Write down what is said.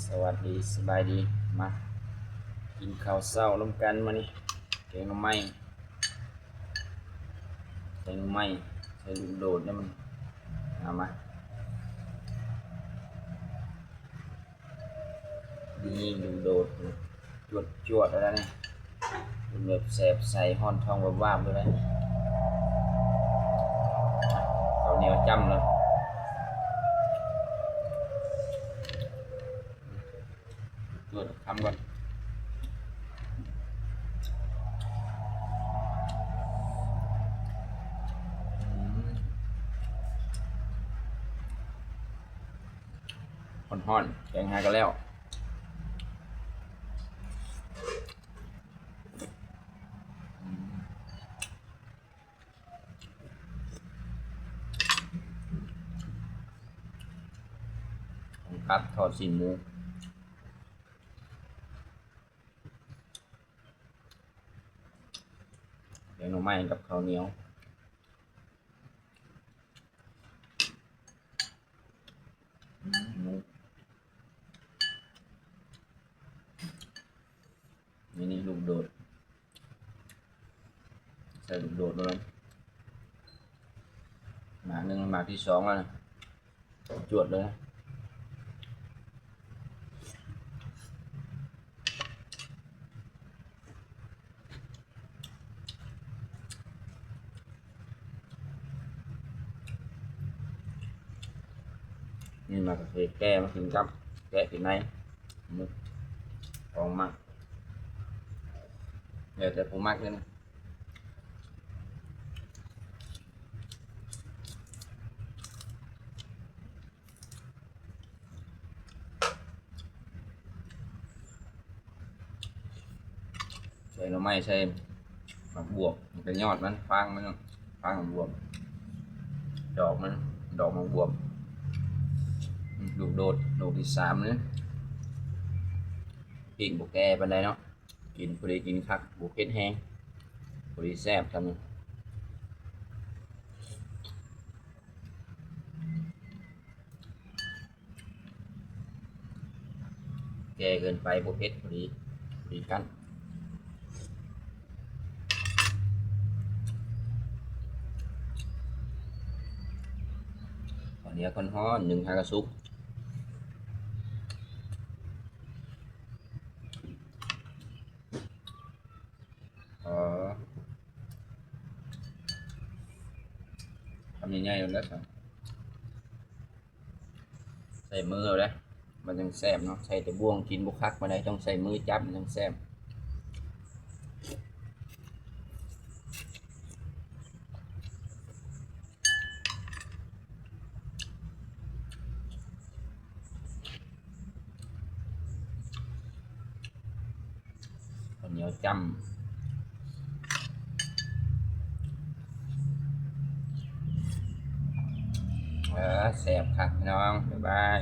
ສະຫວັດດີ ສະບາຍດີ ມາກິນເຂົ້າເຊົ້ານຳກັນມື້ນີ້ ແກງໜໍ່ໄມ້ ແກງໜໍ່ໄມ້ໃສ່ລູກໂດດເດ້ ມາ ມາ ນີ້ລູກໂດດ ຈວດໆ ແລ້ວນີ້ ເປັນແບບແຊບໃສ່ ຮ້ອນທ້ອງວາບໆ ເລີຍ ເຂົ້າໜຽວຈ້ຳເລີຍ. ເປີດຄຳກ່ອນ ອືມ ຮ້ອນໆ ແກງຫາກະແລ້ວ. ຂອງກັບທອດຊີ້ນໝູ ແກງໜໍ່ໄມ້ກັບເຂົ້າໜຽວ ອືມ ນີ້ ນີ້ລູກໂດດ ໃສ່ລູກໂດດໂລດ ໝາກໜຶ່ງ ໝາກທີສອງແລ້ວນະ ຈວດເລີຍນະ. ນີ້ໝາກກະເຂດແກ່ມາກິນກັບ ແກະກິນໃນ ໝຶກ ຂອງມັກ ແລ້ວແຕ່ຜູ້ມັກເລີຍນະ. ໃສ່ໜໍ່ໄມ້ ໃສ່ໝາກບວບ ມັນກະຍອດມັນ ຟາງມັນ ຟາງໝາກບວບ ດອກມັນ ດອກໝາກບວບ ອືມ ລູກໂດດ ລູກທີສາມນີ້ ປີ້ງບໍ່ແກ່ປານໃດເນາະ. ກິນພໍດີກິນຄັກ ບໍ່ເຜັດແຮງ ພໍດີແຊບ ຄຳນີ້ ແກ່ເກີນໄປບໍ່ເຜັດ ພໍດີ ພໍດີກັນ ເຂົ້າໜຽວຮ້ອນໆ ໜຶ້ງຫາກະສຸກ. ອໍ ຄຳໃຫຍ່ໆ ໂລດເດີ້ ໃສ່ມືເອົາເດີ້ ມັນຈັ່ງແຊບເນາະ ໃສ່ແຕ່ບ່ວງກິນບໍ່ຄັກປານໃດ ຕ້ອງໃສ່ມືຈັບມັນຈັ່ງແຊບ. ເຂົ້າໜຽວຈ້ຳ ເອີ ແຊບຄັກພີ່ນ້ອງ ບາຍບາຍ.